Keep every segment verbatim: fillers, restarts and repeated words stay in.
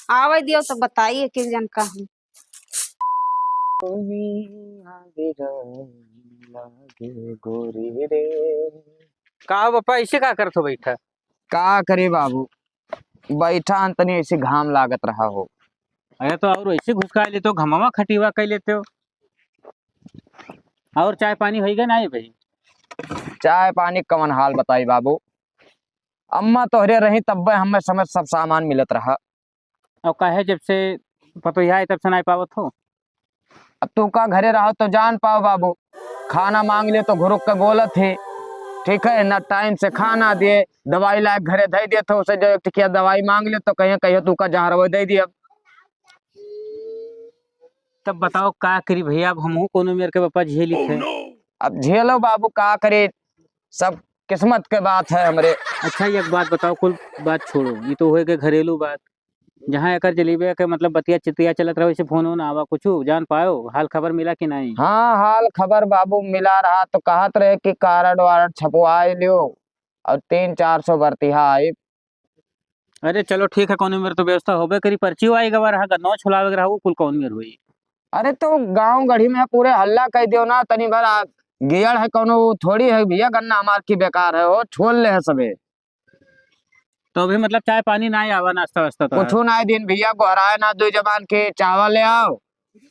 आवे दियो तो बताई एक एक जन का हम। दुनिया बिरान लागे गोरी रे। का हो बप्पा, ऐसे का करत हो बैठा? का करे बाबू, बैठा हन तनी ऐसे घाम लागत रहा हो। अरे तो और ऐसे घुसका लेते हो, घमवा खटिवा कर लेते हो। और चाय पानी होइगा ना भाई? चाय पानी कवन हाल बताई बाबू, अम्मा तोहरे रही तब्बे हमें समय सब सामान मिलत रहा। और काहे जब से पतोहिया आई तब से नाई पावत हो? अब तू का घरे रहो तो जान पाओ बाबू, खाना मांग ले तो घुरुक के बोलत ही, ठीक है ना, टाइम से खाना दिए, दवाई लायक घरे धई देत हो, उसे जो एक टिकिया दवाई मांग ले तो कहिए कहियो तू का जहरवे दे दिए। अब तब बताओ का करी भैया, अब हमहू कोनो मेर के बप्पा झेली थे। अब झेलो बाबू, का करे, सब किस्मत के बात है हमरे। अच्छा, एक बात बताओ, कुल बात छोड़ो, ये तो होए के घरेलू बात। जहाँ एकर जलेबे के मतलब बतिया चितिया चलत रहे, वैसे फोन वोन आवा कुछ जान पायो, हाल खबर मिला कि नहीं? हाँ, हाल खबर बाबू मिला रहा तो कहत रहे कि कार्ड वार्ड छपवा लियो और तीन चार सौ बरतिहा आई। अरे चलो ठीक है, कौन मेर तो व्यवस्था होबे करी, पर्ची आई गवा रहा, गन्नो छुलावे के रहा, वो कुल कौन मेर हुई? अरे तो गांव गढ़ी में पूरे हल्ला कह दियो ना, तनी भर आ, गियड़ है कौनो, वो थोड़ी है भैया, गन्ना हमार की बेकार है, वो छोल ले है सबे। तो अभी मतलब चाय पानी ना आवा, नाश्ता वास्ता तो कुछ ना दिन भैया, गोहराए ना दो जबान के, चावल ले आओ,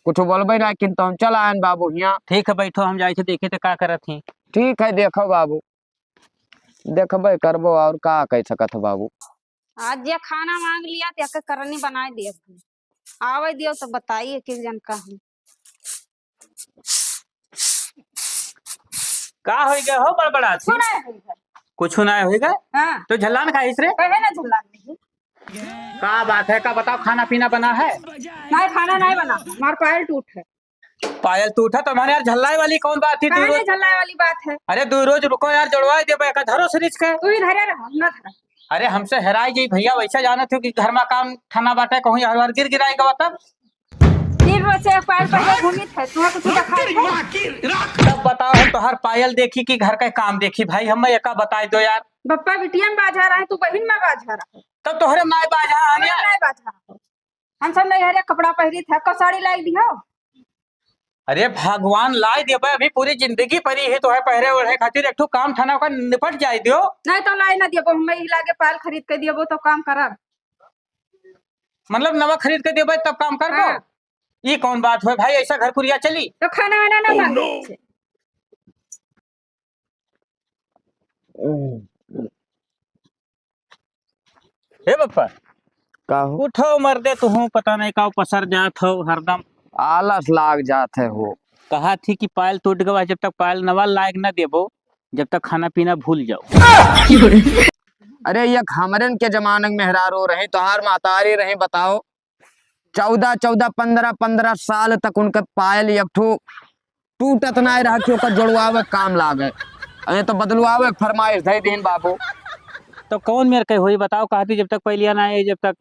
कुछ बोलबे ना, किन तो हम चल आयन बाबू हियाँ। ठीक है, बैठो, हम जाए थे देखे थे का करत ही। ठीक है, देखो बाबू, देखबे करबो और का कह सकत हो बाबू। आज जे खाना मांग लिया तो एक करनी बनाए दिया, आवे दियो तो बताई एक एक जन का हम। का होई गए हो बड़बड़ात? कुछ ना होई गए। कुछ ना होई गए? हाँ। तो झल्लान खाइस रे? कहे ना झल्लान नहीं। का बात है, का बताओ, खाना पीना बना है? नहीं, खाना नहीं बना, हमार पायल टूट है। पायल टूटा तो हमारे यार झल्लाए वाली कौन बात थी? काहे दूर नहीं झल्लाए वाली बात है? अरे दो रोज रुको यार, जोड़वाए देबे का धरो सीरीज के। तू ही धरे रहो, हम ना धरा। अरे हमसे हेराई गई भैया, वैसे जानत हो कि घर में काम ठना बाटे, कहूँ हर बार गिर गिराई गवा तब। तीन रोज से एक पैर पर घूमित है, तुम्हें कुछ दिखाई है? तब बताओ, हम तोहर पायल देखी कि घर का काम देखी भाई, हम एका बताई दो यार। बप्पा बिटिया में बाझा रहा है, तू बहिन में बाझा रहा है। तब तोहरे माय बाझा है, हमारे माय बाझा है। हम सब नैहरे कपड़ा पहिरी थे, को साड़ी लाई दियो। अरे भगवान लाई देबे, अभी पूरी जिंदगी परी है तोहे पहरे ओढ़े खातिर, एक ठो काम ठना ओकर निपट जाए दियो। नहीं तो लाई ना देबो, हम ई लागे पायल खरीद के देबो तो काम करब। मतलब नवा खरीद के देबे तब काम करबो? हाँ। ई कौन बात होय भाई, ऐसा घर कुरिया चली? तो खाना वाना ना मांगे। हे बप्पा, का हो? उठो मर्दे, तुहूँ पता नहीं का पसर जात हो हरदम। आलस लाग जात है हो। कहा थी कि पायल टूट गवा, जब तक पायल नवा लायक न देबो, जब तक खाना पीना भूल जाओ। अरे, एक हमरन के जमाने में मेहरारू रही, तोहार महतारी रही, बताओ, चौदह चौदह, पन्द्रह पन्द्रह साल तक उनके पायल एक ठो टूटत नाय रहा कि ओकर जोड़वावे काम लागे। अरे तो बदलवावे के फरमाइश धई दीन बाबू। तो कौन मेर के होई बताओ, कहती जब तक पहलिया ना आए, जब तक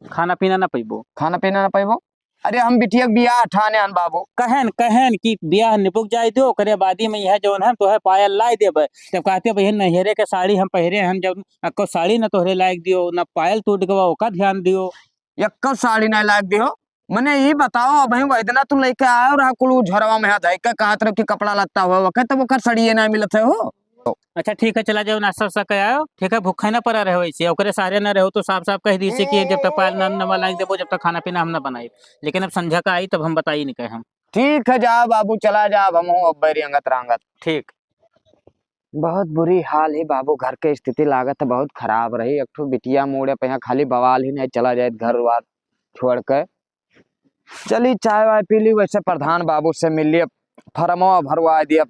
खाना पीना ना पइबो। खाना पीना ना पइबो? अरे हम बिटिया के बियाह ठाने हन बाबू। कहन, कहन कि बियाह निपुक जाए दो, ओकरे बादी में यह जौन हम तोहे पायल लाई देबे। जब कहते भैया नैहरे के साड़ी हम पहिरे हन, जब अक्को साड़ी न तोहरे लायक दियो, न पायल टूट गवा, ओका ध्यान दियो। यक्को साड़ी नहीं लायक दियो। मने ई बताओ, अबहीं वही दिना तू लइके आयो रहा कुल उ झोरवा में हाथ धइके कहत रहो कि कपड़ा लत्ता हुआ वके, तब ओकर सड़िए ना मिलत है हो। अच्छा ठीक है, चला जाओ, नाश्ता वास्ता कर आयो। ठीक है, भूखे ना पड़ा रहे वैसे, ओकरे सहारे ना रहो तो साफ साफ कह दीसे कि जब तक पायल ना नवा लायक देबो, जब तक खाना पीना हम ना बनाई। लेकिन अब संझा का आई तब हम बताई नहीं कहे हम। ठीक है, जा बाबू, चला जा, अब हमहूँ अब बैरी अंगत रांगत। ठीक। बहुत बुरी हाल है बाबू, घर के स्थिति लागत है बहुत खराब रही। एक ठो बिटिया मोड़े पे यहाँ खाली बवाल ही नहीं, चला जाए घर द्वार छोड़ के। चली चाय वाय पी ली, वैसे प्रधान बाबू से मिल लिए, फरमवा भरवा दिया।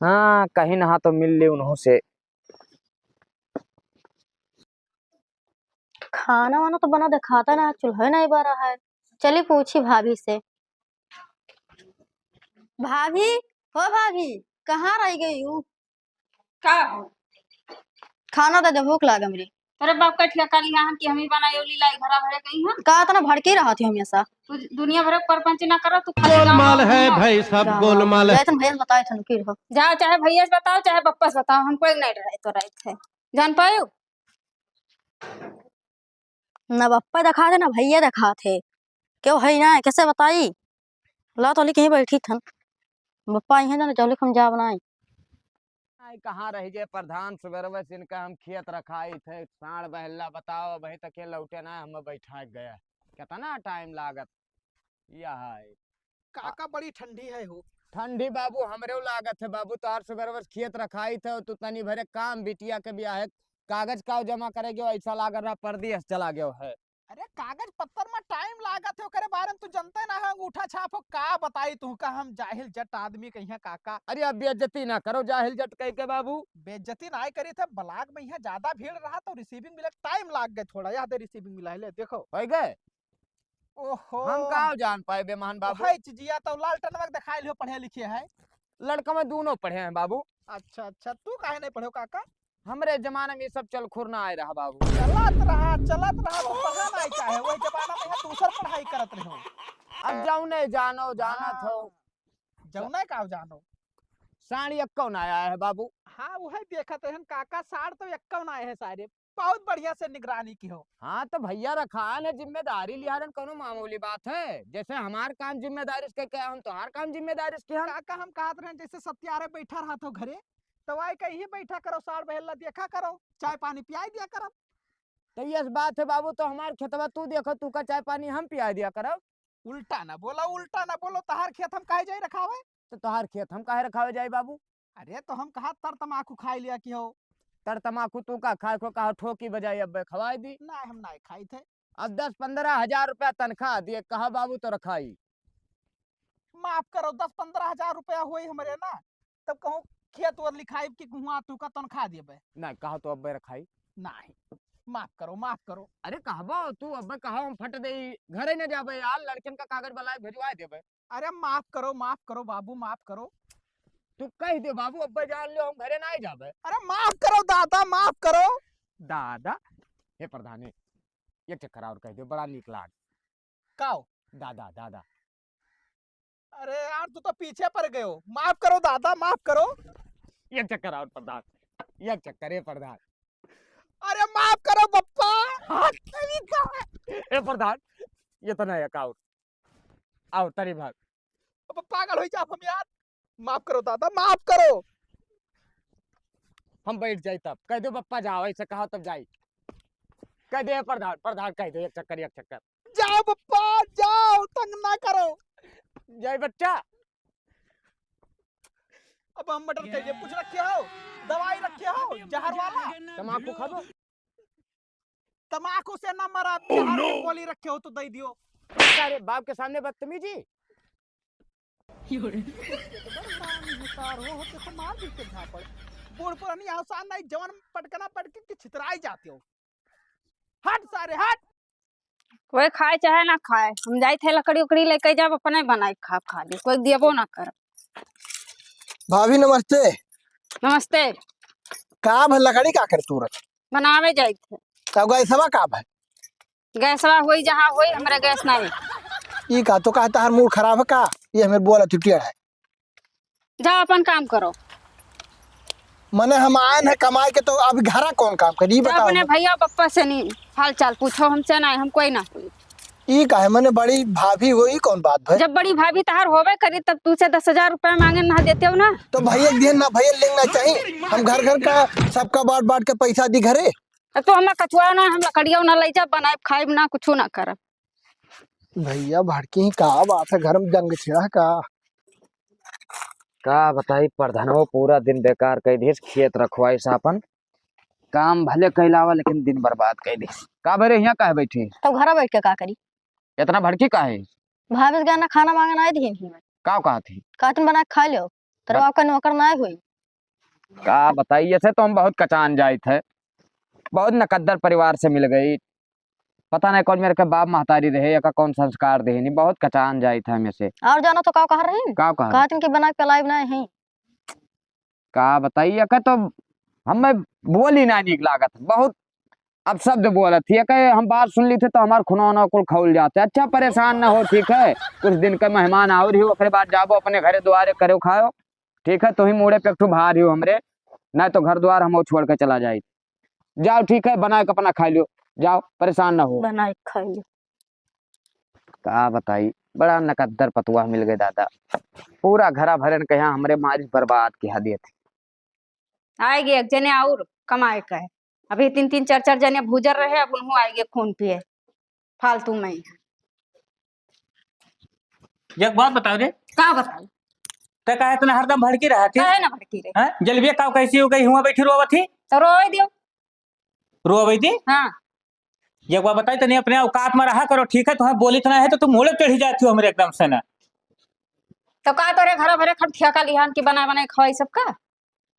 हाँ, कहीं ना तो मिल ली उन्हों से। खाना वाना तो बना देखाता ना, चूल्हा नहीं बरा है। चली पूछी भाभी से। भाभी, हो भाभी, कहाँ रह गई हूँ? का हो? खाना दे दे, भूख लाग हमरी। तोरे बाप का ठेका लिया हन कि हम ही बनाई ओली लाई घरा भरे गई हन? का इतना भड़की रहा थी हमेशा? तू दुनिया भर के परपंच ना करो, तू खाली गाँव गोलमाल है ना। भाई, सब गाँव गोलमाल है। जैसन भैया से बताए थे, की रहो। जाओ, चाहे भैया से बताओ, चाहे बप्पा से बताओ, हमको एक नहीं डराए तो राइट है। जान पायो? ना बप्पा देखात है, ना भइया देखात है। केउ है ना, कैसे बताई? ला तो कहीं बैठी थन। बप्पा आई हैं ना, जौले हम जाब ना। आई कहाँ रहि गए प्रधान, सुबेरवे से इनका हम खेत रखाई थे, साँड़ बहेला बताओ, अबहीं तक ये लौटे ना, हमें बैठा गया। कितना टाइम लागत। यह है। काका, बड़ी ठंडी है हो। ठंडी बाबू, हमरे लागत है बाबू, तोहार सुबेरवे से खेत रखाई थे, तू तनी भरे काम बिटिया के बियाह है, कागज का जमा करे गयो, ऐसा लाग रहा परदेस चला गयो है। अरे, कागज पत्तर में टाइम लागत है, ओकरे बारे में तू जनते ना है, अंगूठा छाप हो, का बताई तू का, हम जाहिल जट आदमी कहिया काका। अरे, अब बेइज्जती ना करो जाहिल जट कह के बाबू। बेइज्जती ना करी थे, ब्लॉक में यहाँ ज्यादा भीड़ रहा तो रिसीविंग मिले टाइम लाग गए थोड़ा, यहाँ दे रिसीविंग मिला है, ले देखो। हो गए? ओहो। हम का जान पाए बेमान बाबू? ओहे चिजिया तो लालटनवा के दिखाई लियो, पढ़े लिखे है। लड़का में दोनों पढ़े हैं बाबू। अच्छा, अच्छा, तू काहे नहीं पढ़ो काका? हमरे जमाने में ये सब चलखुर ना आए रहा बाबू। चलत रहा, चलत रहा, तो पढ़ा नहीं चाहे। वही जमाना में यहाँ दूसर पढ़ाई करत रहो। अब जौने जानो, जानत हो। हाँ। जौने का जानो। साँड़ एक्को ना आया है बाबू। हाँ, वही देखत रहन काका, साँड़ तो एक्को ना आए है सारे। बहुत बढ़िया से निगरानी किहो। हाँ, तो भइया रखान है, जिम्मेदारी लिहारन, कौनो मामूली बात है? जैसे हमार काम जिम्मेदारी से किया, हम तोहार काम जिम्मेदारी से किया। काका, हम कहत रहन, जैसे सत्यारे बैठा रहत हो घरे, तो आए कहीं बैठा करो, साँड़ बहेला देखा करो, चाय पानी पियाई दिया करो। तो ये बात है बाबू, तो हमार खेतवा तू देखो, तू का चाय पानी हम पियाई दिया करो। उल्टा ना बोलो, उल्टा ना बोलो, तोहार खेत हम काहे जाई रखावे? तो तोहार खेत हम काहे रखावे जाई बाबू? अरे, तो हम कहा तर तमाकू खाई लिया कि हो। तर तमाकू तू का खाए को, कहा ठोकी बजाई, अब खवाई दी। ना, हम ना खाई थे। अब दस पन्द्रह हजार रुपया तनख्वाह दिए, कहा बाबू तो रखाई। माफ करो, दस पन्द्रह हजार रुपया होई हमरे ना, तब कहूँ खेत ओर लिखाई कि हुआ तू का तनख्वाह देबे। ना, कहा तो अब रखाई। नहीं, माफ करो, माफ करो। अरे कहबो तू, अब कहा हम फट देई, घरे न जाबे यार, लड़कन का कागज बनाए भेजवाए देबे। अरे माफ करो, माफ करो बाबू, माफ करो। तू कह दे बाबू, अब जान लो हम घरे ना जाबे। अरे माफ करो दादा, माफ करो। दादा, हे प्रधानी, एक चक्कर और कह दे, बड़ा नीक लाग। काओ? दादा, दादा। अरे यार, तू तो पीछे पड़ गयो। माफ करो दादा, माफ करो। एक चक्कर और प्रधान, एक चक्कर, हे प्रधान। अरे माफ करो बप्पा। हाँ। हे प्रधान, ये तो नहीं है, काउर। आओ, तनी भाग। अब पागल हो जाब हम यार। माफ करो दादा, माफ करो। हम बैठ जाई तब। कह दो बप्पा जाओ, ऐसे कहा तब जाई। कह दे प्रधान, प्रधान कह दो एक चक्कर, एक चक्कर। जाओ बप्पा, जाओ, तंग ना करो। जाई बच्चा। अब हम मटर कह दे, कुछ रखे हो? दवाई रखे हो? जहर वाला? तमाकू खाबो? तमाकू से ना मरा, जहर के गोली रखे हो तो दे दियो। अरे बाप के सामने बदतमीजी। यो रे। बड़ हरामी है सार हो, होते तो मार दी के झापड़। बूढ़ पुरानी आसान नहीं, जवन पटकना पटके के छितराई जाते हो। हट सारे, हट। कोई खाए चाहे ना खाए, हम जाई थे लकड़ी उकड़ी लेके जाब, अपने बनाई खाब खाली, कोई देबो ना करब। भाभी नमस्ते। नमस्ते। का भा लकड़ी का कर तू रख? बनावे जाई थे। तब गैसवा का भा? गैसवा होई जहाँ होई, हमरा गैस ना है। ई का तो कहता हर मूड खराब है का? ये हमें बोला तू टेढ़ है। जा अपन काम करो। मने हम आयन है कमाए के, तो अब घरा कौन काम करी, ई जा बताओ अपने ना। भैया पप्पा से नहीं हाल चाल पूछो, हमसे ना, हम कोई ना कोई। ई काहे मने बड़ी भाभी हो, ई कौन बात भई? जब बड़ी भाभी तहार होवे करी तब तू से दस हजार रुपया मांगे ना देते हो ना। तो भैया के दिहन ना भैया लेंगे ना चाहिए, हम घर घर का सबका बांट बांट के पैसा दी घरे। अब तो हमें कछुआ ना, हम लकड़िया ना ले जा, बनाए खाए ना, कुछ ना करब। भैया भड़की ही का बात है, घर में जंग छिड़ा का? का बताई, प्रधानो पूरा दिन बेकार कई दिस, खेत रखवाई से अपन काम भले कैलावा, लेकिन दिन बर्बाद कई दिस। का बरे हियां काहे बैठी? तब घर बैठ के का करी? इतना भड़की काहे? भाभी के ना खाना मांगे ना आई दिहिन ही। का कहा थी? काटन बना के खा लियो, तेरे बन- बाप का नौकर ना होई। का बताई, ऐसे तो हम बहुत कचान जाइत है, बहुत नकद्दर परिवार से मिल गई। पता नहीं कौन मेरे के बाप महतारी रहे, या का कौन संस्कार देहे, नहीं, बहुत कचान जाइत है हमें से। और जानो तो का कह रही? का कह रही? कहत कि बना के लाई बनाए हैं। का बताई, या का तो हमें बोली ना नीक लागत, बहुत अपशब्द बोलत थी। या का हम बात सुन ली थे तो हमार खुनौना कुल खौल जाते। अच्छा परेशान ना हो, ठीक है, कुछ दिन के मेहमान और ही, ओकरे बाद जाबो अपने घरे दुआरे करो खाओ, ठीक है, तुही मूड़े पे एक ठो भार ही हो हमरे, नहीं तो घर द्वार हम छोड़ के चला जाई। जाओ ठीक है, बना के अपना खा लियो। जाओ, परेशान ना हो। बनाए खाइए। का बताई, बड़ा नकद्दर पतुआ मिल गए दादा। पूरा घरा भरन के यहाँ हमरे मारिस बर्बाद किहा दिए थे। आएगे एक जने और कमाए का है। अभी तीन तीन चार चार जने भूजर रहे, अब उन्हों आएगे खून पिए। फालतू में ही। एक बात बताओ रे। का बताई? ते काहे इतना हरदम भड़की रहा थी? काहे ना भड़की रहे? हैं? जलेबिया काव कैसी हो गई, हुआ बैठी रोवत थी? तो रोवे दियो। रोवे दी? हाँ। एक बात बताई, तनी अपने औकात में रहा करो, ठीक है? तुम्हें बोली तो नहीं है तो तुम मुड़े चढ़ी जाती हो हमरे एकदम से ना। तो का तोरे घर भरे खट ठेका लिहान की बनाए बनाए खवाई सबका?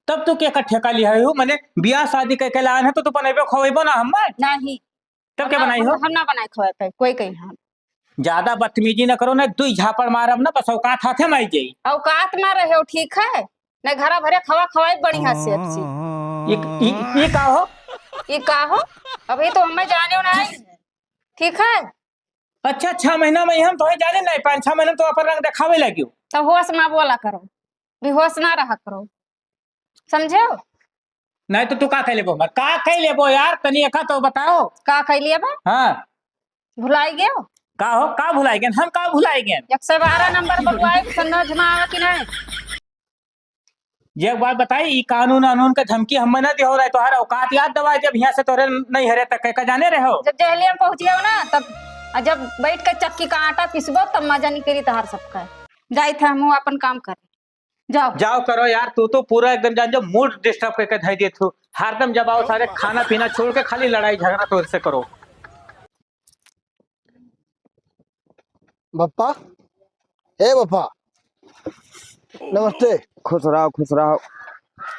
तब तू के का ठेका लिहा हो? मने बियाह शादी कह के लान है तो तू बनैबो खवैबो ना हम्मे? नहीं। तब हम के ना, बनाई हम, हो? हम ना बनाए खवाए पाए, कोई कहीं हम। ज्यादा बदतमीजी ना करो ना, दुई झापड़ मारब ना, बस औकात हाथे में आई जाई। औकात में रहे हो, ठीक है? नहीं घरा भरे खवा खवाई बढ़िया से अच्छी। ई, ई, ई का हो? ई का हो? अभी तो हमें जाने हो नहीं, ठीक है? अच्छा, छह महीना में हम तो जाने नहीं पाए, छह महीना में तो अपन रंग दिखावे लगियो। तो होश में बोला करो, बेहोश ना रहा करो, समझे हो? नहीं तो तू का कह लेबो हमार? का कह लेबो यार? तनी एका तो बताओ। का कह लेबो? हाँ। भुलाई गयो? का हो? का भुलाई गए? हम का भुलाई गए? एक सौ बारह नंबर बबुआ है, समझ में आवा कि नहीं? ये एक बात बताई, ई कानून आनून का धमकी हमें ना दिहो रहे, तोहरा औकात याद दवाई जब यहाँ से तोरे नहीं हरे तक के का जाने रहे हो? जब जहलिया में पहुँचियो ना, तब, आ जब बैठ के चक्की का आटा पिसबो, तब मजा निकली तोहार सबका। जाई थे हम अपन काम कर। जाओ। जाओ करो यार, तू तो पूरा एकदम जान जो mood disturb करके धर दिए तू। हरदम जब आओ सारे खाना पीना छोड़ के खाली लड़ाई झगड़ा तोर से करो। बप्पा, ए बप्पा, नमस्ते। खुश रहो, खुश रहो।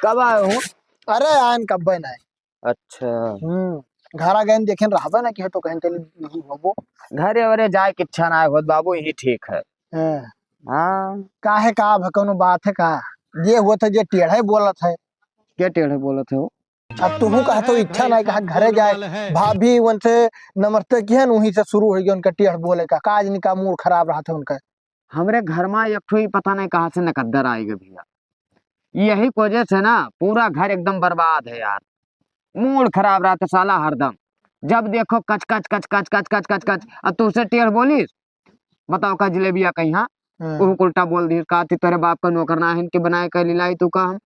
कब आए हो? अरे आयन कब्बे ना। अच्छा। हम्म, घरा गए देखेन रहबे ना कि तो कहीं तनी नहीं होबो। घरे वरे जाए के इच्छा ना होत बाबू, यही ठीक है। हाँ। हाँ। काहे का अब कौनो बात है का? जे हुआ था जे टेढ़े बोलत है। के टेढ़े बोलत है हो? अब तुहू कहा तो इच्छा ना कहा घरे जाए, भाभी उनसे नमस्ते किहन, वहीं से शुरू हो गया उनका टेढ़ बोले का, काज निका मूड खराब रहा था उनका। हमरे घर में एक ठो ही पता नहीं कहाँ से नकद्दर आएगा भैया, यही की वजह से ना पूरा घर एकदम बर्बाद है यार। मूड खराब रहता साला हरदम, जब देखो कच कच कच कच कच कच कच कच। अब तुझसे टेढ़ बोलिस, बताओ का जलेबिया कहीं, हाँ? हाँ। ओहू उल्टा बोल दी, का थी तेरे बाप का नौकर ना है इनके बनाए कर लाई तू का हम?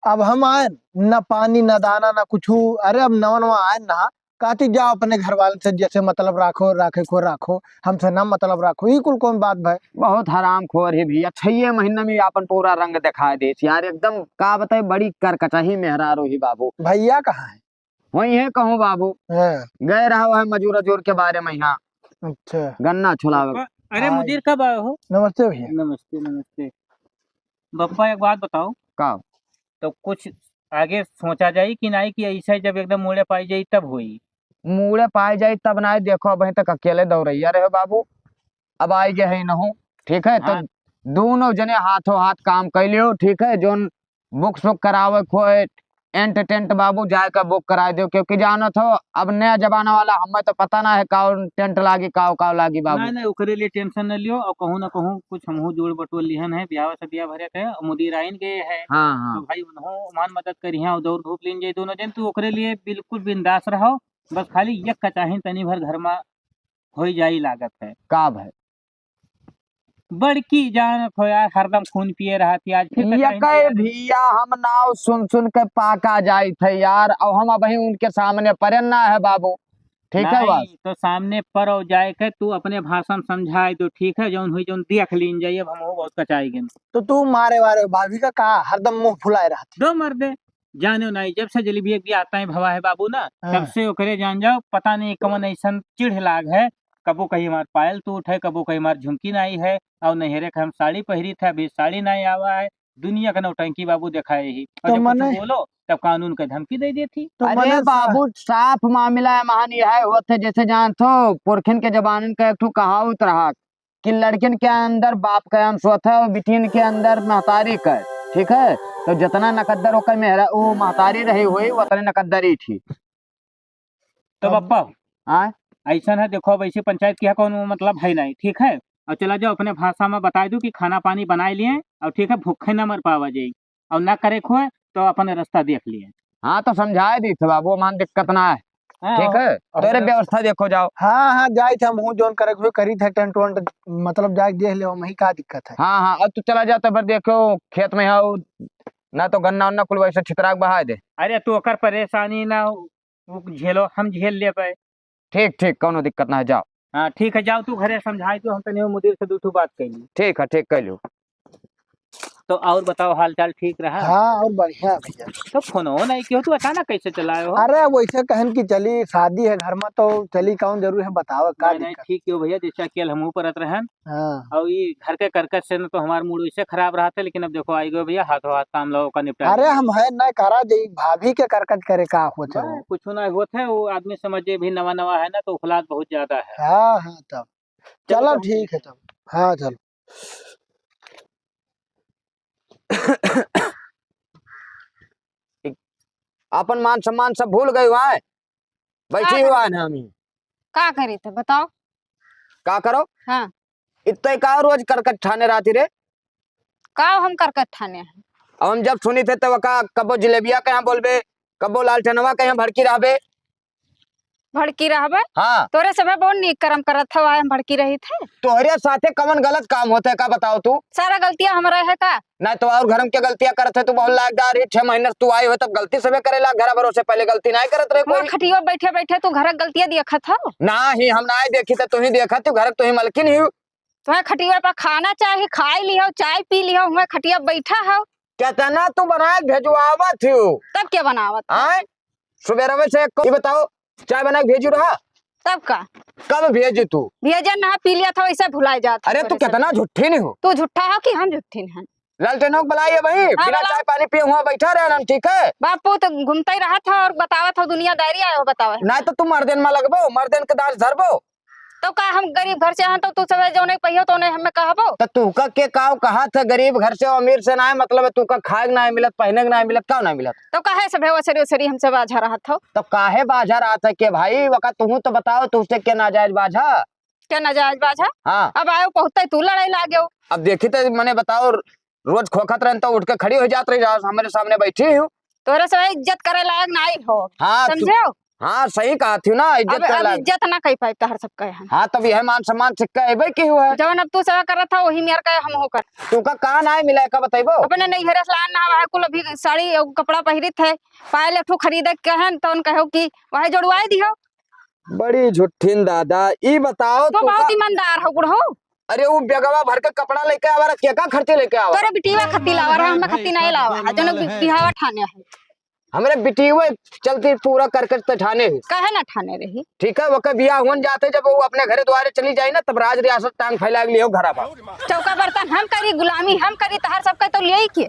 अब हम आए न पानी न दाना न कुछ, अरे अब नवा नवा आए ना, कहती जाओ अपने घर वाले से जैसे मतलब राखो, राखे को राखो, हमसे ना मतलब राखो, ई कुल कौन बात भाई? बहुत हरामखोर है भैया, छह महीना में अपन पूरा रंग दिखा दे यार, एकदम का बताए, बड़ी करकचही मेहरारू ही बाबू। भैया कहाँ है? वही है कहूँ बाबू। हाँ। गए रहा है मजूर अजूर के बारे में यहाँ। अच्छा। गन्ना छुलावे। अरे हाँ। मुदीर कब आए हो? नमस्ते भैया। नमस्ते, नमस्ते। बप्पा एक बात बताओ। का? तो कुछ आगे सोचा जाई कि नाई कि ऐसे जब एकदम मूड़े पाई जाई तब होई? मूड़े पाई जाई तब नाई, देखो अबहीं तक अकेले दौड़ैया रहे बाबू, अब आई गए है नहू, ठीक है? तो हाँ। दोनों जने हाथों हाथ काम कर लियो, ठीक है? जोन book सोक करावे को है, टेंट टेंट बाबू जाए का book कराए दियो, क्योंकि जानत हो अब नया जमाना वाला, हमें तो पता ना है काउ टेंट लागी, काउ काउ लागी बाबू। नहीं, नहीं, ओकरे लिए tension न लियो, और कहूँ ना कहूँ कुछ हमहू जोड़ बटोर लिहन है, ब्याह से ब्याह भरे के, और मुदीराइन गए है, हाँ, हाँ। तो भाई उन्हों मान मदद करिहैं और दौड़ धूप लीन जाए दोनों जन, तू ओकरे लिए बिल्कुल बिंदास रहो, बस खाली एक कचाहिन तनी भर घर में होई जाई लागत है। का भाई? बड़की जानत हो यार, हरदम खून पिए रहत ही, आज फिर ये कचाहिन कहे पिए रही। भैया, हम नाव सुन सुन के पाका जाइत है यार, और हम अबहीं उनके सामने परे ना है बाबू, ठीक है नहीं, बस। तो सामने पर और जाए के तू अपने भाषा में समझाए दो, ठीक है, जौन हुई जौन देख लीन जाइए, अब हम बहुत कचाई गए। तो तू मारे वारे भाभी का, का हरदम मुंह फुलाए रहत ही? दो मर्दे, जाने नहीं, जब से जलेबी एक भी आता है भवा है बाबू ना, हाँ। तब से ओकरे जान जाओ, पता नहीं कौन ऐसन चिढ़ लाग है, कबो कहीं हमार पायल टूट है, कबो कहीं हमार झुमकी नहीं है, और नैहरे के हम साड़ी पहिरी थे, अभी साड़ी नहीं आवा है, दुनिया का नौटंकी बाबू दिखाए ही। और तो जब कुछ मने बोलो, तब कानून का धमकी दे देती। तो अरे मने सा- बाबू, साफ मामला है, महान यह होत है, जैसे जानत हो, पुरखिन के जमानन का एक ठो कहावत रहा कि लड़किन के अंदर बाप का अंश होत है और बिटियन के अंदर महतारी का, ठीक है? तो जितना नकद्दर ओकर मेहरा, वो महतारी रही हुई, उतने नकद्दर ही थी। तो तब बप्पा, आय? ऐसन है, देखो, अब ऐसी पंचायत किहा कौनो मतलब है नहीं, ठीक है? और चला जाओ, अपने भाषा में बताए दो कि खाना पानी बनाए लिए, और ठीक है, भूखे ना मर पावा जाई, और ना करे खोए तो अपन रास्ता देख लिए। हाँ, तो समझाए दी थे बाबू, मान दिक्कत ना है। हाँ, ठीक है? और तोरे व्यवस्था देखो जाओ। हाँ, हाँ, जाइत है, हमहूँ जौन करे के होई, करीत है, टेंट वेंट, मतलब, जाए देख ले, हमही का दिक्कत है। हाँ, हाँ, अब तू चला जा, तो फिर देखो, खेत में है, ना तो गन्ना उन्ना कुल वैसे छितरा के बहाय दे। अरे, तू ओकर परेशानी ना, उ झेलो, हम झेल लेबै। ठीक, ठीक, कौनो दिक्कत ना है, जाओ। हाँ, ठीक है, जाओ तू घरे समझाई दो, हम तनी मुदीर से दू ठो बात कैली। ठीक है, ठीक, कैलू। तो और बताओ, हाल चाल ठीक रहा? हाँ, और बढ़िया भैया। तो फोनो नहीं किहो, तू अचानक कैसे चलाए हो? अरे, वैसे कहन की चली, शादी है घर में, तो चली, कौन जरूरी है, बताओ, का नहीं, नहीं, दिक्कत? ठीक हो भैया, जैसे अकेल हमहू परत रहन, हाँ। और ये घर के करकट से न तो हमार मूड वैसे खराब रहत है, लेकिन अब देखो आई गयो भैया, हाथों हाथ काम लो का निपटा अरे लो। हम है ना करा जे भाभी के करकट करे का होत है बस, वो। कुछ ना होत है, वो आदमी समझे भी नवा नवा है ना, तो उखलात बहुत ज्यादा है। हाँ, हाँ, तब चलो चलो, तब ठीक है तब। हाँ, चलो। अपन मान सम्मान सब भूल गए हुआ है, बैठी का हुआ है ना हमी। का करी थे बताओ? का करो? हाँ। इतना का रोज करकट ठाने रहती रे? का हम करकट ठाने हैं? अब हम जब सुनी थे तब का कबो जिलेबिया के यहाँ बोलबे, कबो लालटेनवा के यहाँ भड़की रहबे। भड़की रहबे? हाँ। तोरे से बहुत नीक करम करत हवा, हम भड़की रही थे। तोहरे साथे कवन गलत काम होते है का बताओ तू? सारा गलतियाँ हमरा है का? नहीं तो और घर में क्या गलतियाँ करत है तू? बहुत लायकदार ही, छह महीने से तू आई हो तब गलती सबे करे ला, घर भरोसे पहले गलती नहीं करत रहे हुआ कोई। खटियो बैठे बैठे तू घर के गलतियाँ देखत हो? ना ही हम ना देखी तो तू ही देखत हो, घर के तू ही मलकिन ही। तुम्हें खटिया पर खाना चाही, खाई लिहो, चाय पी लिहो, हुए खटिया बैठा हो। कितना तू बनाए भेजवावत हो? तब क्या बनावत? आय? सुबेरवे से एक को-, ये बताओ, चाय बना के भेजू रहा? तब का? कब भेजू तू? भेजे ना, पी लिया था, वैसे भुलाए जात है अरे, तू थोड़े से। कितना झुट्ठिन हो। तू झुट्ठा हो कि हम झुट्ठिन हैं? लालटेनों को बुलाइए भाई, हाँ, बिना बुलाओ। चाय पानी पिए हुआ बैठा रहे हम, ठीक है? बापू तो घूमते ही रहा था और बतावत हो दुनियादारी आयो बतावे। नहीं तो तू मर्देन में लगबो, मर्देन के दास धरबो। तो का हम गरीब घर से हैं तो तू सबे जौने पहियो तौने हमें कहबो? तो तू का के काव कहा था गरीब घर से अमीर से ना है, मतलब है तू का खाए के ना है मिलत, पहने के ना है मिलत, का ना है मिलत? तो काहे सबे वसरी वसरी हमसे बाझा रहत हो? तो काहे बाझा रहत है के भाई, वका तुहू तो बताओ, तुझसे के नाजायज बाझा? क्या नाजायज बाझा? हाँ। अब आयो पहुँचते तू लड़ाई लागे हो। अब देखी तो मने बताओ, रोज खोखत रहन तो उठ के खड़ी हो जात रही, आज हमारे सामने बैठी हो। तोरे से इज्जत करे लायक नाई हो। हाँ, तू समझे हो? हाँ, सही कहा थी ना, इज्जत अब, करे अब लायक। इज्जत ना कही पाई तहर सब कहे हम। हाँ, तब यह मान सम्मान सिक्का एबे की हुआ है। जवन अब तू सेवा करत था, वही मेर का हम हो कर। तू का कहा ना मिला है, का बताइबो? अपने नैहरे से लान ना है, कुल अभी साड़ी और कपड़ा पहिरित है, पायल एक ठो खरीदे के कहन, तो उन कहो कि वह जोड़वाए दियो। बड़ी झुट्ठिन दादा, ई बताओ तू तू बहुत का ईमानदार हो बुढ़ऊ। अरे, उ बेगवा भर के कपड़ा लेके आवा रहा, केका खर्चे लेके आवा? तोरे बिटिया खत्ती लावा रहा, हमें खत्ती नहीं लावा, आ जौन बि-, बिहावा ठाने है। हमरे बिटिया चलती पूरा करकट ते ठाने है। काहे ना ठाने रही? ठीक है, ओके बियाह होन जाते, जब वो अपने घरे द्वारे चली जाई ना, तब राज रियासत टांग फैला के लियो घरा बा। चौका बर्तन हम करी, गुलामी हम करी, तहार सबके तो लिये के।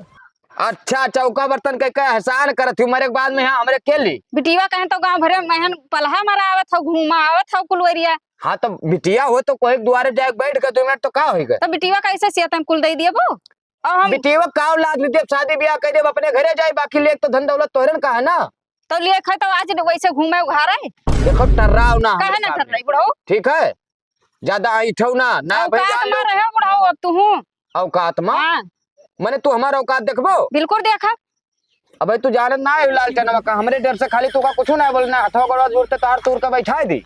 अच्छा, चौका बर्तन के, के एहसान करत हूँ, मरे के बाद में यहाँ हमरे के ली? बिटिया कहें तो गाँव भरे में पलहा मरावत हो, घुमावत हो कुलवरिया। हाँ, तो बिटिया हो तो कोई के द्वारे जाके बैठ के दो मिनट तो का होई गए? तो बिटिया कैसे सियतन कुल दे दिए वो? और हम बिटिया का औलाद भी देब, शादी ब्याह कर देब, अपने घरे जाए, बाकी लेके तो धन दौलत तोहरे न का है ना। तो लेके है तो आज वैसे घूमे उघारे। देखो, टर्राओ ना काहे हमरे ना सामने। टर्राई बुढ़ऊ? ठीक है, ज्यादा ऐठो ना, ना भाई औकात जान लो। में रहे बुढ़ऊ अब तू हूँ। औकात में? हाँ। मने तू हमार औकात देखबो? बिल्कुल देखब। अबे तू जानत ना है लालटेनवा का, हमरे डर से खाली तू का कुछ ना बोलना, हथवा गोड़वा जोड़ते तार तूर के बैठा दी।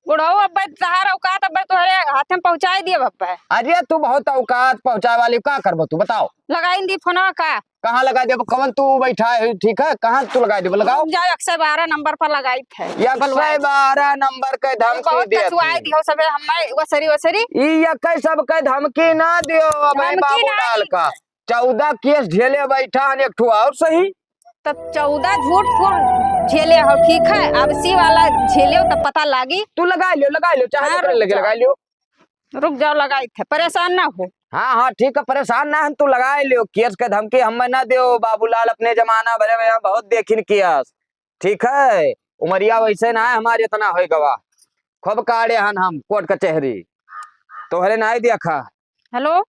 बुढ़ऊ, अब्बे तहार औकात, अब्बे तोहरे हाथे में पहुँचाई दिए अब्बे। अरे, तू बहुत औकात पहुँचाए वाली, का करबो तू, बताओ? लगाई दी फोनवा का? कहाँ लगाई देबो? कवन तू बैठा है, ठीक है, कहाँ तू लगाई देबो, लगाओ। रुक जाओ, एक सौ बारह नंबर पर लगाई थे। एक सौ बारह नंबर के धमकी बहुत दिया कसुआई तू। दियो सबे, हमें वसरी वसरी। ई एक सबके धमकी ना दियो, अबे धमकी बाबूलाल नहीं। का। चौदह केस झेले बैठा हन, एक ठो और सही। तब चौदह झूठ फूल झेले हो, ठीक है, अब सी वाला झेले हो, तब पता लागी। तू लगा लियो, लगा लियो, चाहे हाँ, जेकरे रुक लगे जाओ। लगा लियो। रुक जाओ, लगाई थे, परेशान ना हो। हाँ, हाँ, ठीक है, परेशान ना है, तू लगा लियो, केस के धमकी हमें ना दियो, बाबूलाल अपने जमाना भरे में यहाँ बहुत देखिन केस, ठीक है, उमरिया वैसे ना है हमारे इतना होई गवा, खूब काढ़े हन हम कोर्ट कचहरी, तोहरे ना ही देखा। हेलो।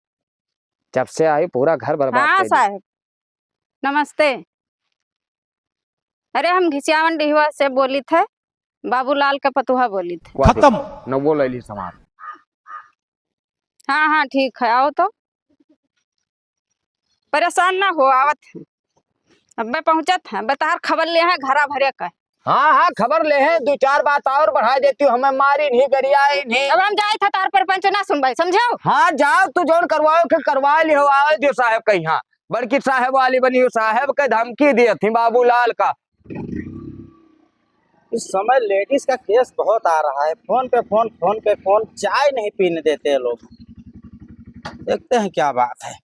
जब से आई पूरा घर बर्बाद हाँ, कर दिया। साहब, नमस्ते। अरे, हम घिसियावन डिहवा से बोली थे, बाबूलाल का पतुहा बोली थे। वाह, खत्म। देखो, नौवो ले ली सामान। हाँ, हाँ, ठीक है, आओ तो। परेशान ना हो, आवत है। अब्बे पहुँचत है, अब्बे तहार खबर ले है घरा भरे का। हाँ, हाँ, खबर लेहे, दुइ चार बात और बढ़ाइ देतिउ, हमें मारिन ही, गरियाइन ही। अब हम जाइत है, तार परपंच ना सुनबाई, समझो? हाँ, जाओ, तू जौन करवाओ के करवाइ लिहो, आवे दियो साहेब कहिया। बड़की साहेब वाली बनी हो, साहेब के धमकी दियत ही बाबूलाल का। इस समय ladies का case बहुत आ रहा है, फोन पे फोन, फोन पे फोन, चाय नहीं पीने देते हैं लोग। देखते हैं क्या बात है।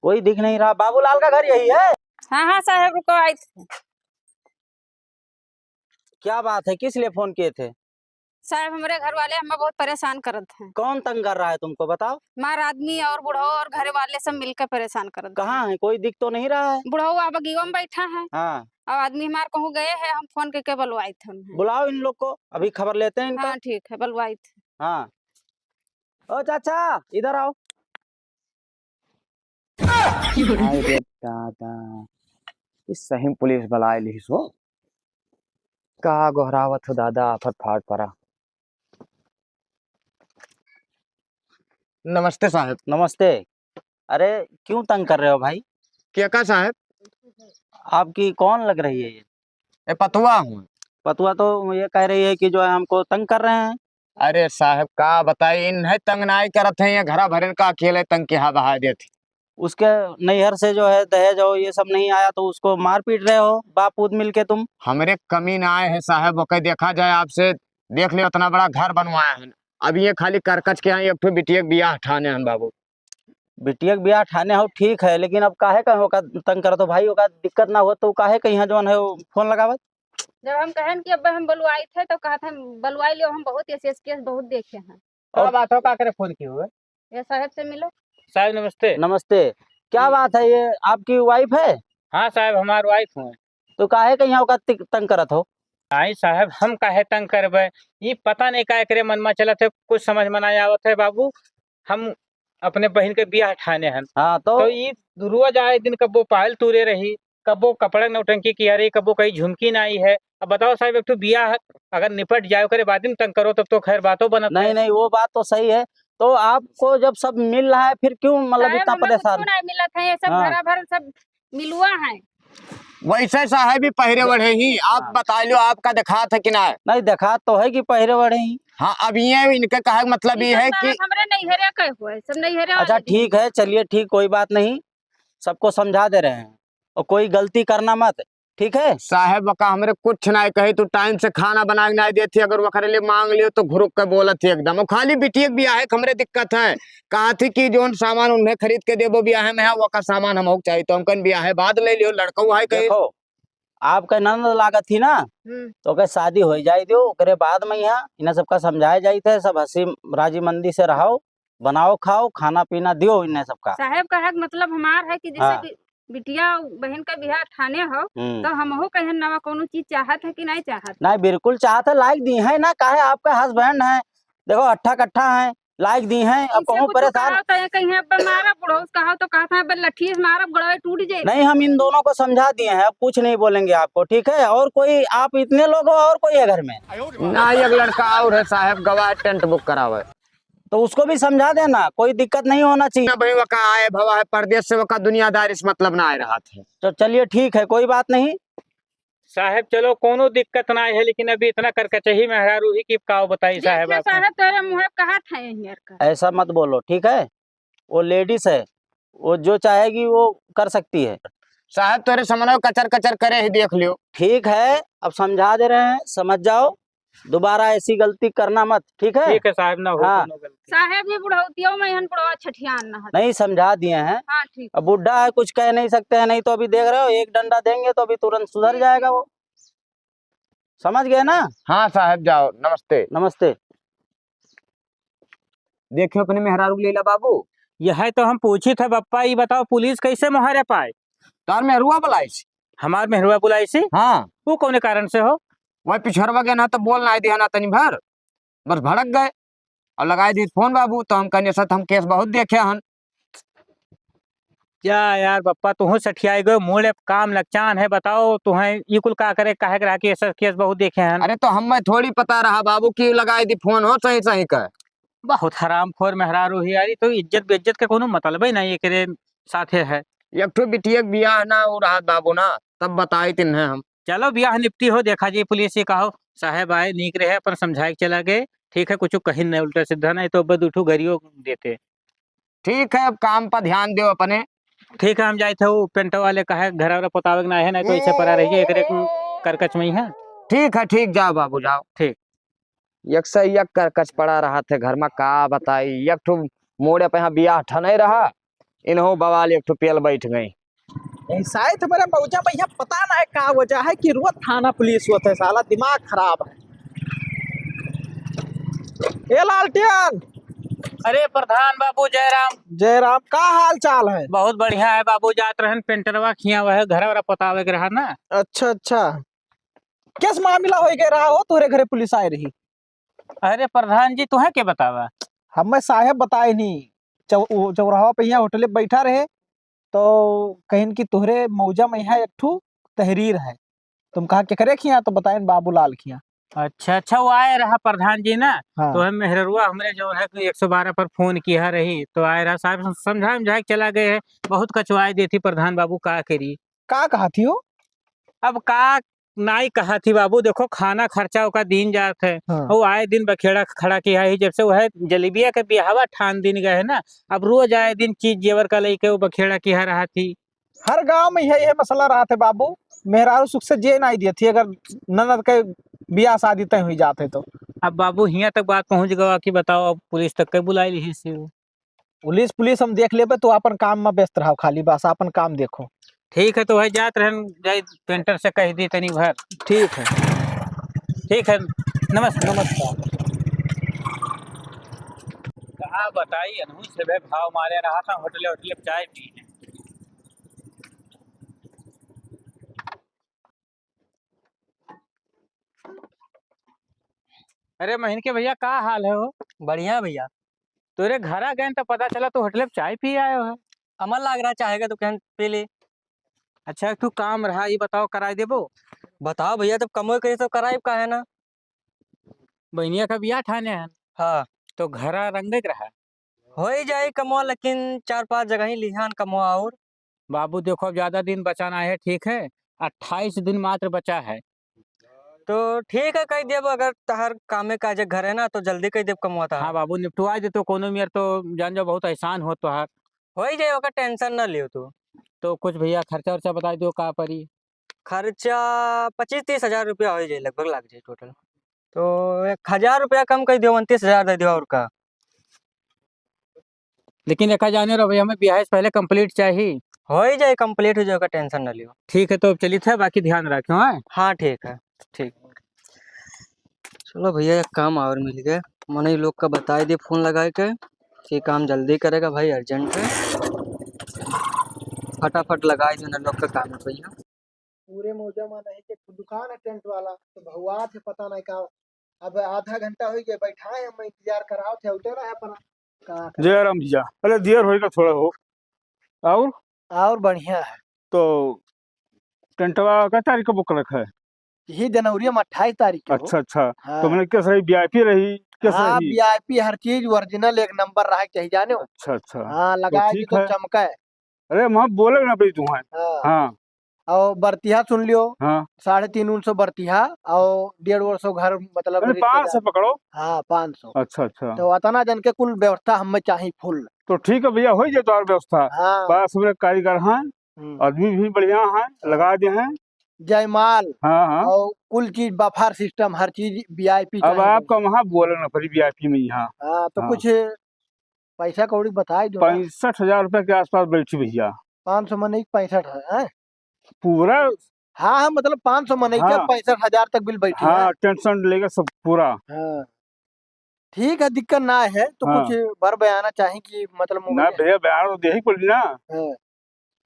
कोई दिख नहीं रहा। बाबूलाल का घर यही है? हाँ, हाँ साहेब, रुको, आई थे। क्या बात है, किस लिए फोन किए थे? साहेब, हमरे घर वाले हमें बहुत परेशान करत हैं। कौन तंग कर रहा है तुमको, बताओ? हमार आदमी और बुढ़ऊ और घर वाले सब मिलकर परेशान करत हैं। कहाँ है, कोई दिख तो नहीं रहा है? बुढ़ऊ आ बगियो में बैठा है। हाँ। और आदमी हमार कहूँ गए हैं, हम फोन करके बुलवाई थे उन्हें। बुलाओ इन लोग को, अभी खबर लेते हैं इनका। हाँ, ठीक है, बुलवाई थे। हाँ। ओ चाचा, इधर आओ। हाय रे दादा, इस सही में पुलिस बलाए लिहिस हो। का गोहरावत हो दादा, आफत फाट परा। नमस्ते साहेब। नमस्ते। अरे, क्यों तंग कर रहे हो भाई? क्या का साहेब? आपकी कौन लग रही है ये? ए, पतुआ हूँ। पतुआ तो ये कह रही है कि जो है हमको तंग कर रहे हैं। अरे साहेब, का बताई, इन्हें तंग नाई करत हैं, ये घरा भरन का अकेले तंग किहा बहा देत ही। उसके नैहर से जो है दहेज हो, ये सब नहीं आया, तो उसको मार पीट रहे हो, बाप पूत मिल के तुम। हमरे कमी ना आए है साहेब, ओके देखा जाए, आपसे देख ले, उतना बड़ा घर बनवाया है, अब ये खाली करकच के यहाँ एक ठो बिटिया के बियाह ठाने हन बाबू। बिटिया के बियाह ठाने हो, ठीक है, लेकिन अब काहे का ओका तंग करत हो भाई? ओका दिक्कत ना हो तो काहे का यहाँ जौन है वो फोन लगावत? जब हम कहन कि अब हम बलवाई थे तो कहत हम बलवाई लियो, हम बहुत ऐसे ऐसे case बहुत देखे हैं। का और बात हो, का करे फोन किए हुए? ये साहब से मिलो। साहब नमस्ते। नमस्ते। क्या जी। बात है, ये आपकी wife है? हाँ साहब, हमार wife है। तो काहे का यहाँ ओका तिक-, तंग करत हो? आई साहब, हम काहे तंग करबे? ई पता नहीं का एकरे मन में चलत है, कुछ समझ में नहीं आवत है बाबू। हम अपने बहिन के बियाह ठाने हन। हाँ, तो? तो ई रोज आए दिन कब्बो पायल तूरे रही, कब्बो कपड़ा नौटंकी किया रही, कब्बो कहीं झुमकी ना आई है। अब बताओ साहब, एक ठो बियाह अगर निपट जाए, ओकरे बाद में तंग करो, तब तो खैर बातों बनत नहीं, है। नहीं, वो बात तो सही है। तो आपको जब सब मिल रहा है, फिर क्यों मतलब साहब, इतना हमें परेशान? कुछ नहीं मिलत है, ये सब हाँ। भरा भर सब मिलुआ है। वैसे साहब ही पहिरे ओढ़े ही, आप हाँ। बता लो, आपका देखात है कि ना? नहीं, देखात तो है कि पहिरे ओढ़े ही। हाँ, अब ये इनके कहे का मतलब ये ये है सब कि हमरे नैहरे के हुए, सब नैहरे अच्छा, वाले ठीक है, चलिए, ठीक, कोई बात नहीं, सबको समझा दे रहे हैं, और कोई गलती करना मत, ठीक है? साहब, ओका हमरे कुछ ना कही, तू time से खाना बना के ना देती, अगर ओकरे लिए मांग लियो तो घुरुक के बोलत ही एकदम। और खाली बिटिया के बियाहे के हमरे दिक्कत है, कहा थी कि जौन सामान उन्हें खरीद के देबो बियाहे में है, ओका सामान हमहू के चाहिए, तो हम कहन बियाहे बाद ले लियो, लड़का है कहीं। देखो, आपका ननद लागत थी ना, हम्म। तो ओके शादी हो जाए दियो, ओकरे बाद में यहाँ इन्हें सबका समझाए जाइत है, सब हंसी राजी मंदी से रहो, बनाओ खाओ, खाना पीना दियो इन्हें सबका। साहेब का हक मतलब हमार है कि जैसे हाँ। कि बिटिया बहन का बियाह ठाने हो, हम्म। तो हमहू कहें नवा कौनो चीज चाहत है कि नहीं चाहत? नहीं, बिल्कुल चाहत है, लायक दी है ना, काहे आपका husband है, देखो अट्ठा कट्ठा है, लायक दी है, अब इनसे कहूँ कुछ परेशान। कहा तो ये कहीं अब मारा बुढ़ऊ, कहा तो कहता है, "बस लठिए से मारा, गोड़वा टूट जाए।" नहीं, हम इन दोनों को समझा दिए हैं, अब कुछ नहीं बोलेंगे आपको, ठीक है? और कोई, आप इतने लोग हो और कोई है घर में? ना, एक लड़का और है साहब, गवाह tent book करावे। तो उसको भी समझा देना, कोई दिक्कत नहीं होना चाहिए। ना भाई, वका आए भवा है परदेस से, वका दुनियादारी से मतलब ना आए रहा था। तो चलिए ठीक है, कोई बात नहीं। साहेब, चलो, कौनो दिक्कत ना है, लेकिन अभी इतना करकचही मेहरारू ही कि का बताई देख साहेब ले आपको। साहेब, तोरे मुँहे कहा था यही यार का। ऐसा मत बोलो, ठीक है? वो ladies है, वो जो चाहेगी वो कर सकती है। साहेब, तोरे समनवा कचर कचर करे ही, देख लियो। ठीक है, अब समझा दे रहे हैं, समझ जाओ, दोबारा ऐसी गलती करना मत, ठीक है? ठीक है साहेब, ना हो हाँ। कौनो गलती। साहेब, ये बुढ़ौतियों में हन बुढ़वा छठियान ना हट। नहीं, समझा दिए हैं। हाँ, ठीक। अब बुढ़ा है, कुछ कह नहीं सकते हैं, नहीं तो अभी देख रहे हो, एक डंडा देंगे तो अभी तुरंत सुधर जाएगा वो। समझ गए ना? हाँ साहेब, जाओ, नमस्ते। नमस्ते। देखियो अपने मेहरारू के लीला बाबू। यह तो हम पूछी थे बप्पा, ई बताओ पुलिस कैसे मोहरे पाए? तार मेहरुआ बुलाइस। हमार मेहरुआ बुलाइस? हाँ। वो कौने कारण से हो? वह पिछड़वा गए ना तो बोल ना दिया ना तनी भर, बस भड़क गए और लगाए दी फोन बाबू, तो हम कहने सत हम case बहुत देखे हन। जा यार बप्पा, तुहूँ सठियाई गयो, मूड़े काम नकचान है, बताओ तुहें ई कुल का करे, काहे के रहा कि ऐसा case बहुत देखे हन। अरे तो हमें थोड़ी पता रहा बाबू कि लगाई दी फोन हो सही सही का। बहुत हरामखोर मेहरारू ही यार, ई तो इज्जत बेइज्जत के कोनो मतलबे नहीं एकरे साथे है। एक ठो बिटिया के बियाह ना हो रहा बाबू ना, तब बताई तिन्हें हम। चलो बियाह निपटी हो, देखा जी पुलिस ये कहो, साहेब आए नीक रहे, अपन समझाए के चला गए, ठीक है, कुछ कहीं नहीं उल्टा सीधा, नहीं तो अब दू ठो गरियो देते। ठीक है, अब काम पर ध्यान दो अपने। ठीक है, हम जाए थे वो पेंटो वाले कहे घर वाला पोतावे के ना है, नहीं तो ऐसे पड़ा रहिए, एक रेक करकच में ही है। ठीक है, ठीक, जाओ बाबू, जाओ। ठीक। एक से एक करकच पड़ा रहा थे घर में, का बताई, एक ठो मोड़े पे यहाँ बियाह ठने रहा, इन्हों बवाल एक ठो पेल बैठ गई। ऐसा है तुम्हारे मौजा में यहाँ पता ना है का वजह है कि रोज थाना पुलिस होते है, साला दिमाग खराब है। ए लालटेन। अरे प्रधान बाबू, जय राम। जय राम, का हाल चाल है? बहुत बढ़िया है बाबू, जात रहन पेंटरवा खिया, वह घर वाला पोतावे के रहा ना। अच्छा, अच्छा, किस मामला हो गया रहा हो, तोरे घरे पुलिस आए रही? अरे प्रधान जी, तुहे के बतावा? हमें साहेब बताए नहीं, चौ-, वो चौराहा पे यहाँ होटल पे बैठा रहे, तो कहिन कि तोहरे मौजा में यहाँ एक ठो तहरीर है। तुम कहा केकरे खिया? तो बताइन बाबूलाल खिया। अच्छा, अच्छा, वो आए रहा प्रधान जी ना, हाँ। तो हम मेहररुआ हमरे जौन है कि एक सौ बारह पर फोन किया रही, तो आए रहा साहब, सम-, समझा समझा के चला गए है, बहुत कचवाए देती प्रधान बाबू, का करी? का कहा थी हो? अब का नाई कहा थी बाबू, देखो खाना खर्चा ओका दीन जात है, हाँ। वो आए दिन बखेड़ा खड़ा किया है, जब से वह जलेबिया के बियाहवा ठान दिन गए है ना, अब रोज आए दिन चीज जेवर का लेके वो बखेड़ा किया रहा थी। हर गांव में यही है मसला रहा थे बाबू, मेहरारू सुख से जे नाई दिए थी, अगर ननद के बियाह शादी तय हुई जात है तो। अब बाबू हियां तक बात पहुंच गवा कि बताओ, अब पुलिस तक के बुलाई ली सी। पुलिस, पुलिस हम देख लेबे, तू अपन काम में व्यस्त रहो, खाली बस अपन काम देखो। ठीक है, तो भाई जात रहन, जाई पेंटर से कह दी तनी भर। ठीक है। ठीक है, नमस्कार। नमस्कार। कहा बताई, अनहू से भाई भाव मारे रहा था, होटले, होटले चाय पी। अरे महीन के भैया, का हाल है हो? बढ़िया भैया। तोरे घरा गए तो पता चला तू होटले पे चाय पी आयो है। अमल लाग रहा चाहेगा तो कहन पी ले। अच्छा, एक ठो काम रहा, ये बताओ, कराई देबो? बताओ भैया, तब कमो करी तो कराई का है ना? बहनिया का बियाह ठाने हैं। हाँ। तो घरा रंगे के रहा। हो ही जाई कमवा, लेकिन चार पांच जगह ही लिहान कमवा और। बाबू देखो, अब ज्यादा दिन बचा ना है, ठीक है, अट्ठाईस दिन मात्र बचा है। तो ठीक है, कह देब, अगर तहार कामे काजे घर है ना, तो जल्दी कह देब कमवा तहार। हाँ बाबू, निपटवा दे तो कोनो मेर तो जान जाओ, बहुत एहसान हो तोहार। हो ही जाई, ओकर tension ना लियो तू। तो कुछ भैया खर्चा उर्चा बताई दो, का परी? खर्चा पच्चीस तीस हजार रुपया हो जाई, लगभग लग जाई total। तो एक हजार रुपया कम कर दियो, उनतीस हजार दे दियो, और का। लेकिन एका जाने रहो भैया, हमें बियाह से पहले complete चाहिए। हो ही जाए, complete हो जाए, ओका tension ना लियो। ठीक है, तो चलित है, बाकी ध्यान रखो, हाँ? हाँ, ठीक है, ठीक। चलो भैया, एक काम और मिल गया, मने लोग का बताई दे phone लगाए के, ये काम जल्दी करेगा भाई, urgent है, फटाफट लगाई दे ना लोग का काम है भैया। पूरे मौजा मा नहीं के दुकान है tent वाला, तो भौआ थे पता नहीं का। अब आधा घंटा हो गया बैठा है, हम इंतजार कराओ थे, उठे रहे पर का करे? जय राम भैया, अरे देर होएगा थोड़ा हो। और? और बढ़िया है। तो tent वा का तारीख का book रखा है? यही जनवरी में अट्ठाईस तारीख के हो। अच्छा, अच्छा। हाँ। तो मैंने कैसे रही, VIP रही, कैसे हाँ, रही? VIP हर चीज original एक number रहा चाहिए, जाने हो? अच्छा, अच्छा। हाँ, तो लगा दी ठीक तो है। चमका है। अरे, वहाँ बोले ना भाई तू है। हाँ। हाँ। और बरतिहा सुन लियो। हाँ। साढ़े तीन उन सौ बरतिहा और डेढ़ ओढ़ सौ घर, मतलब, अरे, रिश्तेदार। पाँच सौ पकड़ो। हाँ, पाँच सौ। अच्छा, अच्छा। तो अतना जन के कुल व्यवस्था हमें चाही full। तो ठीक है भैया, हो जाए तो और व्यवस्था। हाँ। बस हमरे कारीगर हैं, हम्म। आदमी भी बढ़िया हैं, हाँ। लगा दे हैं। जयमाल हाँ, हाँ। और कुल चीज buffer system, हर चीज VIP अब चाही आपका भैया। वहाँ बोले ना पड़ी VIP में यहाँ। हाँ, तो हाँ। कुछ पैसा कौड़ी बताई दो ना। पैंसठ हजार रुपया के आसपास बैठी भैया। पाँच सौ मनई के पैंसठ है, हैं? पूरा? हाँ, हाँ, मतलब पाँच सौ मनई के हाँ। पैंसठ हजार तक बिल बैठी हाँ, है। Tension लेके सब पूरा। हाँ। ठीक है, दिक्कत ना है, तो हाँ। कुछ बर बयाना चाही कि मतलब ना मोबाइल भैया, बयान तो देही पड़ी ना। हाँ।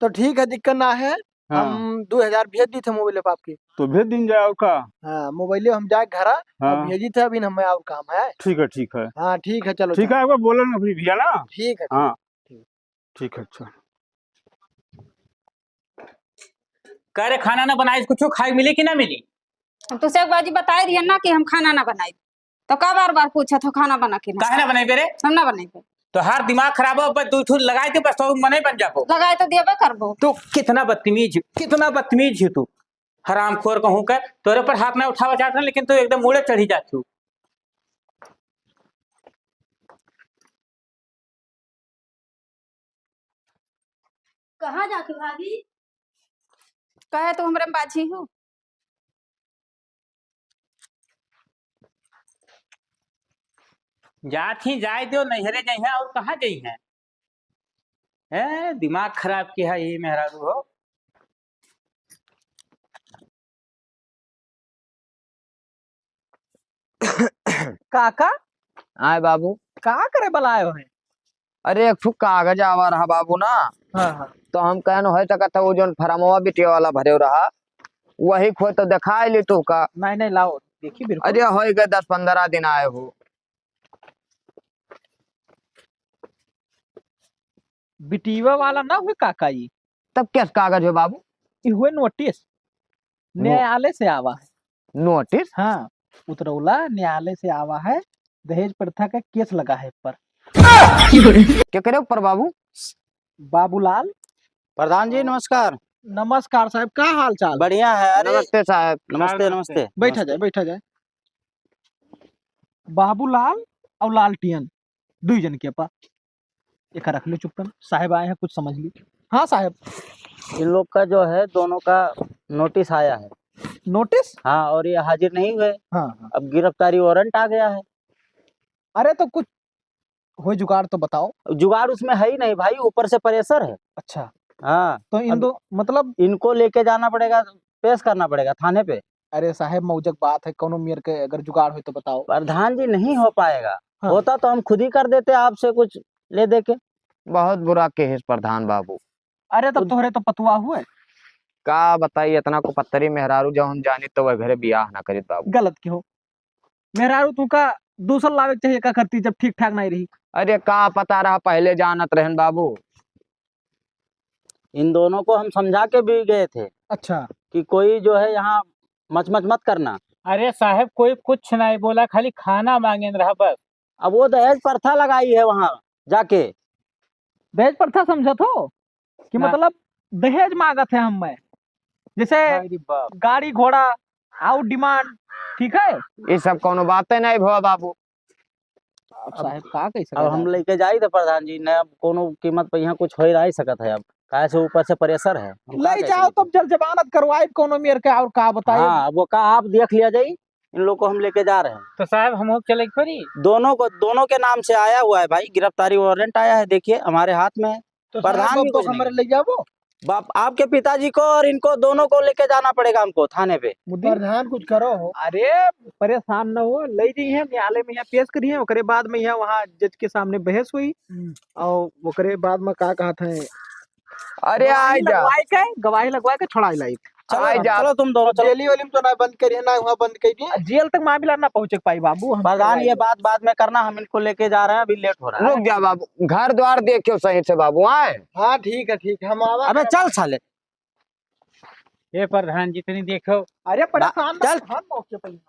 तो ठीक है, दिक्कत ना है, हाँ। हम दो हजार भेज दी थे मोबाइल पे आपके। तो भेज दीन जाए और का? हाँ, मोबाइल हम जाए घरा, हाँ। अब भेजी थे, अभी हमें और काम है। ठीक है, ठीक है। हाँ, ठीक है, चलो, ठीक है, चलो। आपका बोला ना अभी भैया ना? ठीक है, हाँ। ठीक। ठीक है, अच्छा। का रे, खाना ना बनाई, कुछ खाए मिली कि ना मिली? हम तुझसे एक बाजी बताए दिया ना कि हम खाना ना बनाई, तो का बार बार पूछत हो खाना बना कि ना? काहे ना बनाई बे रे? हम ना बनाई बे। तोहार दिमाग खराब हो, बस दू ठो लगाए दे, बस तो मने बन जाबो। लगाए तो देबे करबो। तू कितना बदतमीज, कितना बदतमीज है तू, हरामखोर कहूँ के। तोरे पर हाथ ना उठावा चाहत रहे, लेकिन तू एकदम मुड़े चढ़ी जात तू। कहाँ जात हो भाभी? कहे तू हमरे में बाझी हो? जात ही जाए दो, नैहरे जइहें और कहाँ जइहें? हैं, दिमाग खराब किहा है ये मेहरारू हो। काका? आए बाबू। का करे बलाए हो? अरे, एक ठो कागज आवा रहा बाबू ना। हाँ, हाँ। तो हम कहन हो सकत है, वो जोन फरमवा बिटिया वाला भरे रहा, वही खो तो दिखाई ली तू का। नहीं, नहीं, लाओ, देखी बिल्कुल। अरे, हो गए दस पन्द्रह दिन आए हो। बिटिया वाला ना हुए काका, ई तब कैस कागज हो बाबू? ई हुए नोटिस, नो-, न्यायालय से आवा है। नोटिस? हाँ, उतरौला न्यायालय से आवा है, दहेज प्रथा का केस लगा है पर। केकरे ऊपर बाबू? बाबूलाल। प्रधान जी, नमस्कार। नमस्कार साहब, का हाल चाल? बढ़िया है। अरे, नमस्ते साहब। नमस्ते, नमस्ते। बैठा जाए, बैठा जाए। बाबूलाल और लालटियन, दुई जन के पा। एक रख लो चुप्पन, साहब आए हैं, कुछ समझ ली। हाँ साहब। इन लोग का जो है, दोनों का नोटिस आया है। नोटिस? हाँ, और ये हाजिर नहीं हुए। हाँ, हाँ। अब गिरफ्तारी वारंट आ गया है। अरे तो कुछ हो जुगाड़ तो बताओ। जुगाड़ उसमें है ही नहीं भाई, ऊपर से प्रेशर है। अच्छा। हाँ। तो इन अब दो, मतलब इनको लेके जाना पड़ेगा, पेश करना पड़ेगा थाने पे। अरे साहेब, मौजक बात है, कौनो मेर के अगर जुगाड़ हो तो बताओ। प्रधान जी, नहीं हो पाएगा। हाँ। होता तो हम खुद ही कर देते, आपसे कुछ ले दे के। बहुत बुरा केस प्रधान बाबू। अरे तब खुद तोहरे तो पतुआ हुए। का बताई, इतना कुपत्तरी मेहरारू, जब हम जानी तो वह घरे बियाह ना करित बाबू। गलत क्यों? मेहरारू तुका दूसर लावे के चाहिए, का करती जब ठीक ठाक नहीं रही। अरे का पता रहा, पहले जानत रहन बाबू। इन दोनों को हम समझा के भी गए थे। अच्छा। कि कोई जो है यहाँ मचमच मत करना। अरे साहब, कोई कुछ नहीं बोला, खाली खाना मांगेन रहा बस। अब वो दहेज प्रथा लगाई है वहाँ जाके। दहेज प्रथा समझत हो कि ना। मतलब दहेज मांगत है हम में, जैसे अरे बाप। गाड़ी घोड़ा, हाउस डिमांड, ठीक है? ये सब कौनो बातें नहीं भवा बाबू। अब साहब का कह सकत अब हम है? लेके जाई तो प्रधान जी, न अब कोनो कीमत पे यहाँ कुछ हो ही नहीं सकत है। अब काहे से ऊपर से प्रेशर है, हम का ले कह जाओ सकते तब हैं? जल जमानत करवाई कोनो मेर के, और का बताई? हाँ, अब वो का आप देख लिया जाई, इन लोग को हम लेके जा रहे हैं। तो साहब, हम लोग चले के पड़ी? दोनों को, दोनों के नाम से आया हुआ है भाई, गिरफ्तारी वारंट आया है, देखिए हमारे हाथ में है। तो प्रधान साहब, भी अब कुछ नहीं हमारे है। ले जाबो? बाप, आपके पिताजी को और इनको दोनों को लेके जाना पड़ेगा हमको थाने पे। मुद्दी? प्रधान कुछ करो हो। अरे परेशान न हो, ले जाइए न्यायालय में, यहाँ पेश करिए, ओकरे बाद में यहाँ वहाँ जज के सामने बहस हुई हम्म। और ओकरे बाद में का कहत है, अरे गवाही आई जा। लगवाए के, गवाही लगवाए के छोड़ाई लाई। चलो, आई जा। चलो तुम दोनों, चलो। जेली वेली में तो ना बंद करिए, ना वहाँ बंद करिए। जेल तक मामला ना पहुँचे के पाई बाबू, हम प्रधान, ये बात बाद में करना, हम इनको लेके जा रहे हैं, अभी लेट हो रहा है। रुक जा बाबू, घर द्वार देखियो सही से बाबू, आए। हाँ, ठीक है, ठीक है, हम आवा अबे चल साले। ए प्रधान जी, तनी देखो। अरे परेशान ना, चल। हम मौके पर ही।